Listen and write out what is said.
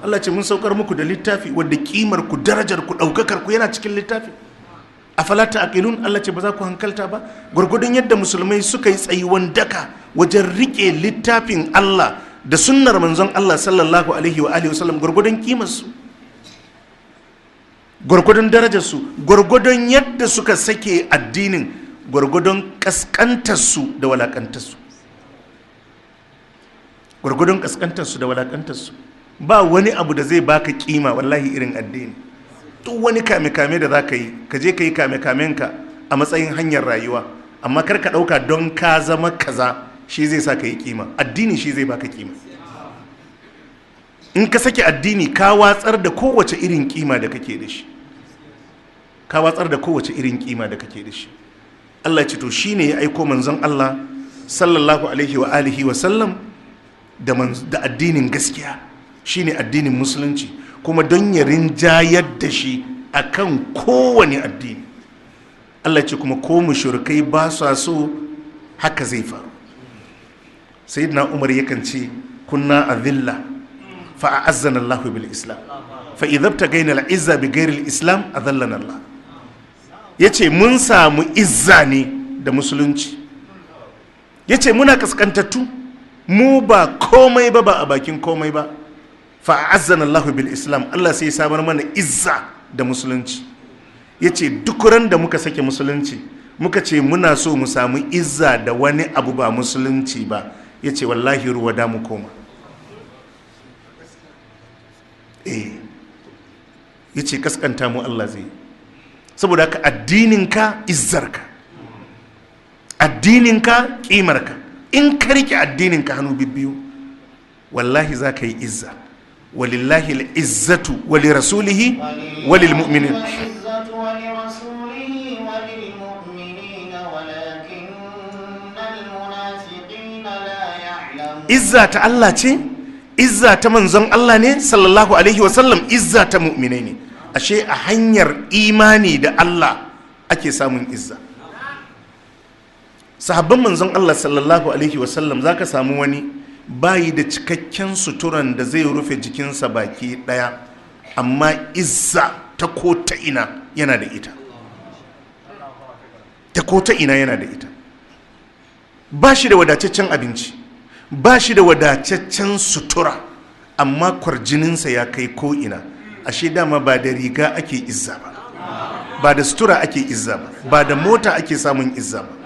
Allah ce mun saukar muku da littafi wadda kimar ku, darajar ku, daukakar ku yana cikin littafi. Afala ta'qilun? Allah ce ba za ku hankalta ba? Gurgudun yadda musulmai suka yi tsayuwan daka wajen rike littafin Allah da sunnar manzon Allah sallallahu alaihi wa alihi wasallam, gurgudun kimar su, gurgudun darajar su, gurgudun yadda suka sake addinin, gurgudun kaskantar su da walakantar su, gurgudun kaskantar su da walakantar su. Ba wani abu da zai baka kima wallahi irin addini. Duk wani kame-kame da za ka yi, ka je ka yi kame-kamenka a matsayin hanyar rayuwa, amma kar ka ɗauka don ka zama kaza shi zai sa ka yi kima. Addini shi zai baka kima. In ka sake addini, ka watsar da kowace irin kima da kake da shi, ka watsar da kowace irin kima da kake da shi. Allah ce to shine ya aiko manzon Allah sallallahu alaihi wa alihi wa sallam da addinin gaskiya, shine addinin musulunci, kuma don ya rinjayar da shi akan kowane addini. Allah ce kuma ko mushrikai ba sa so haka zai faru. Sayyidina Umar yakan ce kunna azilla fa a'azzana Allah bil Islam, fa idza ibtagayna al izza bi ghairi al Islam adallana Allah. Yace mun samu izza ne da musulunci. Yace muna kaskantattu, mu ba komai ba, ba a bakin komai ba. Fa a'azzana Allah bil Islam, Allah sai ya samar mana izza da musulunci. Yace duk ran da muka sake musulunci, muka ce muna so mu samu izza da wani abu ba musulunci ba, yace wallahi ruwa da mu koma. Yace kaskanta mu Allah zai. Saboda haka addininka izzarka, addininka kimarka. In ka rike addininka hannu bibbiyu, wallahi za ka yi izza. Walillahi al'izzatu wali rasulihi walil mu'minin. Izza ta Allah ce, izza ta manzon Allah ne sallallahu alaihi wasallam, izza ta mu'minai ne. Ashe a hanyar imani da Allah ake samun izza. Sahabban manzon Allah sallallahu alaihi wasallam zaka samu wani bayi da cikakken suturan da zai rufe jikinsa baki daya, amma izza ta ko ta ina yana da ita, ta ko ta ina yana da ita. Ba shi da wadataccen abinci, ba shi da wadataccen sutura, amma kwarjininsa ya kai ko ina. Ashe dama ba da riga ake izza ba, ba da sutura ake izza ba, ba da mota ake samun izza ba.